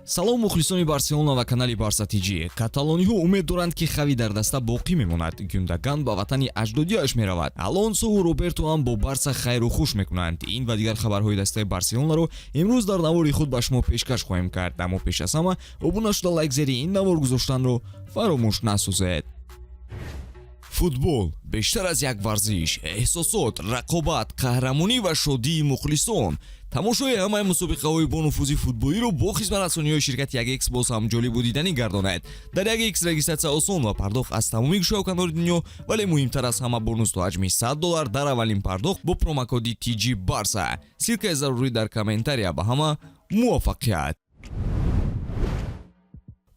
Салом, мухлисони Барселона ва канали Барса ТЖ. Каталониҳо умед доранд, ки Хави дар даста боқӣ мемонад. Гюндаган ба ватани аҷдодиаш меравад. Алонсову Роберто ҳам бо Барса хайру хуш мекунанд. Ин ва дигар хабарҳои дастаи Барселонаро имрӯз дар навори худ ба шумо пешкаш хоҳем кард. Аммо пеш аз ҳама обуна шуда, лайк зери ин навор гузоштанро фаромӯш насозед. Футбол бештар аз як варзиш: эҳсосот, рақобат, қаҳрамонӣ ва шодии мухлисон. Тамошои ҳамаи мусобиқаҳои бонуфузи футболиро бо хизматрасониҳои ширкати 1X боз ҳам ҷолибу диданӣ гардонад. Дар 1X регистрация осон ва пардохт аз тамоми гӯшаву канори дунё, вале муҳимтар аз ҳама, бонус то ҳаҷми 100 доллар дар аввалин пардохт бо промокоди TG Барса. Ссылка и зарурӣ дар комментария. Ба ҳама муваффақият!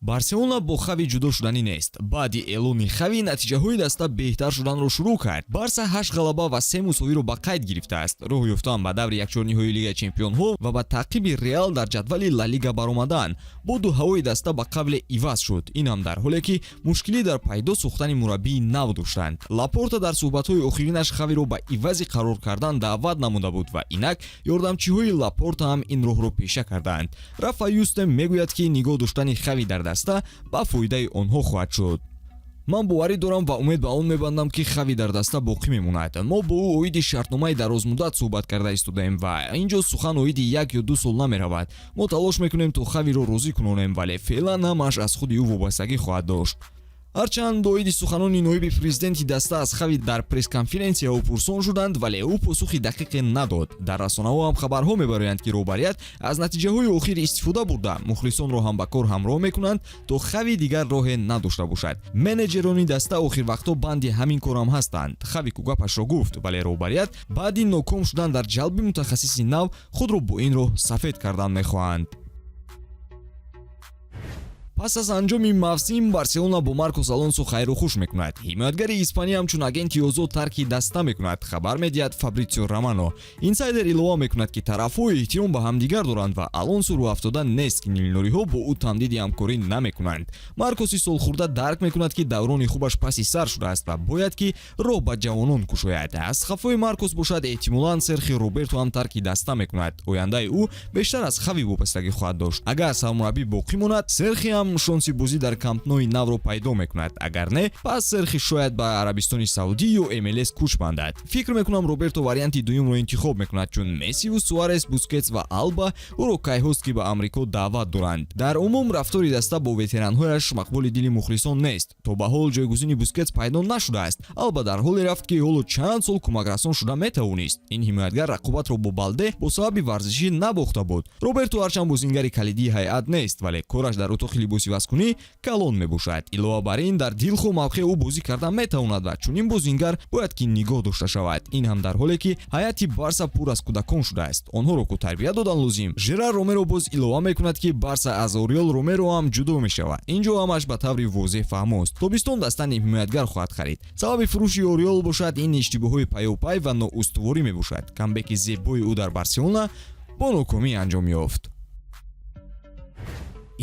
Барселона бо Хави ҷудо шуданӣ нест. Баъди эълони Хави натиҷаҳои даста беҳтар шуданро шурӯъ кард. Барса ҳашт ғалаба ва се мусовиро ба қайд гирифтааст. Роҳ ёфтан ба даври якчорниҳои Лигаи чемпионҳо ва ба таъқиби Реал дар ҷадвали Ла Лига баромадан. Боду ҳавои даста ба қавле иваз шуд, ин ҳам дар ҳоле ки мушкилӣ дар пайдо сохтани мураббии нав доштанд. Лапорта дар суҳбатҳои охиринаш Хавиро ба ивази қарор кардан даъват намуда буд ва инак ёрдамчиҳои Лапорта ҳам ин роҳро пеша кардаанд. Рафа Юсте мегӯяд, ки нигоҳ доштани Хави дар даста ба фоидаи онҳо хоҳад шуд. Ман боварӣ дорам ва умед ба он мебандам, ки Хави дар даста боқӣ мемонад. Мо бо ӯ оиди шартномаи дарозмуддат суҳбат карда истодаем ва ин ҷо сухан оиди 1 ё 2 сол намеравад. Мо талош мекунем, то Хавиро розӣ кунонем, вале феълан ҳамааш аз худи ӯ вобастагӣ хоҳад дошт. Ҳарчанд оиди суханони ноиби президенти даста аз Хави дар пресс-конференсияҳо пурсон шуданд, вале ӯ посухи дақиқе надод. Дар расонаҳо ҳам хабарҳо мебароянд, ки роҳбарият аз натиҷаҳои охир истифода бурда, мухлисонро ҳам ба кор ҳамроҳ мекунанд, то Хави дигар роҳе надошта бошад. Менеҷерони даста охир вақтҳо банди ҳамин корам ҳастанд. Хави ку гапашро гуфт, вале роҳбарият баъди ноком шудан дар ҷалби мутахассиси нав худро бо ин роҳ сафед кардан мехоҳанд. Пас аз анҷоми мавсим Барселона бо Маркос Алонсо хайру хуш мекунад. Ҳимоятгари Испания ҳамчун агенти озод тарки даста мекунад, хабар медиҳад Фабритсио Романо. Инсайдер илова мекунад, ки тарафҳо эҳтиром ба ҳамдигар доранд ва Алонсо рӯҳафтода нест, ки нилнориҳо бо ӯ тамдиди ҳамкорӣ намекунанд. Маркоси солхӯрда дарк мекунад, ки даврони хубаш паси сар шудааст ва бояд ки роҳ ба ҷавонон кушояд. Аз хафои Маркос бошад, эҳтимолан, Серхи Роберто ҳам тарки даста мекунад. Ояндаи ӯ бештар аз Хави вобастагӣ хоҳад дошт. Агар сармураббӣ боқӣ монад, Серхи ҳам шонси бозӣ дар Камп Нои навро пайдо мекунад. Агар не, пас Серхи шояд ба Арабистони Саудӣ ё МЛС кӯч бандад. Фикр мекунам, Роберто варианти дуюмро интихоб мекунад, чун Мессиву Суарес, Бускетс ва Алба ӯро кайҳост, ки ба Амрико даъват доранд. Дар умум рафтори даста бо ветеранҳояш мақбули дили мухлисон нест. То ба ҳол ҷойгузини Бускетс пайдо нашудааст. Алба дар ҳоле рафт, ки ҳоло чанд сол кӯмакрасон шуда метавонист. Ин ҳимоятгар рақобатро бо Балде бо сабаби варзишӣ набохта буд. Роберто ҳарчанд бозингари калидии ҳайат нест, вале кораш дар утоқи либосивазкунӣ калон мебошад. Илова бар ин, дар дилхоҳ мавқеъ ӯ бозӣ карда метавонад ва чунин бозингар бояд ки нигоҳ дошта шавад. Ин ҳам дар ҳоле ки ҳайати Барса пур аз кӯдакон шудааст, онҳоро ку тарбия додан лозим. Жерар Ромеро боз илова мекунад, ки Барса аз Ориол Ромеро ҳам ҷудо мешавад. Ин ҷо ҳамаш ба таври возеҳ фаҳмост: тобистон даста ҳимоятгар хоҳад харид. Сабаби фурӯши Ориол бошад, ин иштибоҳҳои паёпай ва ноустуворӣ мебошад. Камбеки зебои ӯ дар Барселона бо нокомӣ анҷом ёфт.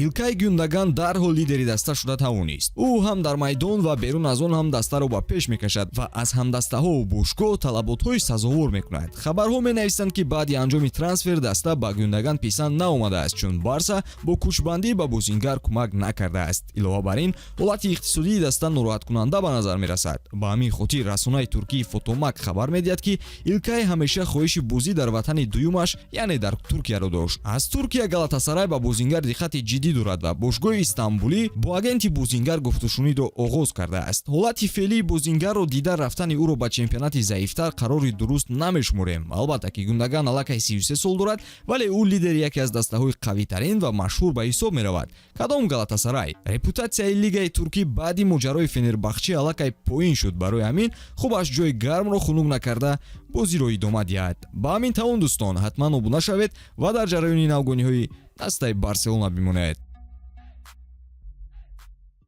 Илкай Гюндаган дарҳол лидери даста шуда тавонист. Ӯ ҳам дар майдон ва берун аз он ҳам дастаро ба пеш мекашад ва аз ҳамдастаҳову бошгоҳ талаботҳои сазовор мекунад. Хабарҳо менависанд, ки баъди анҷоми трансфер даста ба Гюндаган писанд наомадааст, чун Барса бо кӯчбандӣ ба бозингар кӯмак накардааст. Илова бар ин, ҳолати иқтисодии даста нороҳаткунанда ба назар мерасад. Ба ҳамин хотир расонаи туркии Фотомак хабар медиҳад, ки Илкай ҳамеша хоҳиши бозӣ дар ватани дуюмаш, яъне дар Туркияро дошт. Аз Туркия Галатасарай ба бозингар диққати ҷиддӣ дорад ва бошгоҳи истанбулӣ бо агенти бозингар гуфтушунидро оғоз кардааст. Ҳолати феълии бозингарро дида, рафтани ӯро ба чемпионати заифтар қарори дуруст намешуморем. Албатта ки Гюндаган аллакай 33 сол дорад, вале ӯ лидери яке аз дастаҳои қавитарин ва машҳур ба ҳисоб меравад. Кадом Галатасарай? Репутатсияи лигаи туркӣ баъди моҷарои Фенербахчи аллакай поин шуд. Барои ҳамин хубаш ҷои гармро хунук накарда, бозиро идома диҳад. Ба ҳамин тавон, дӯстон, ҳатман обуна шавед ва дар ҷараёни навгониҳои дастаи Барселона бимонед.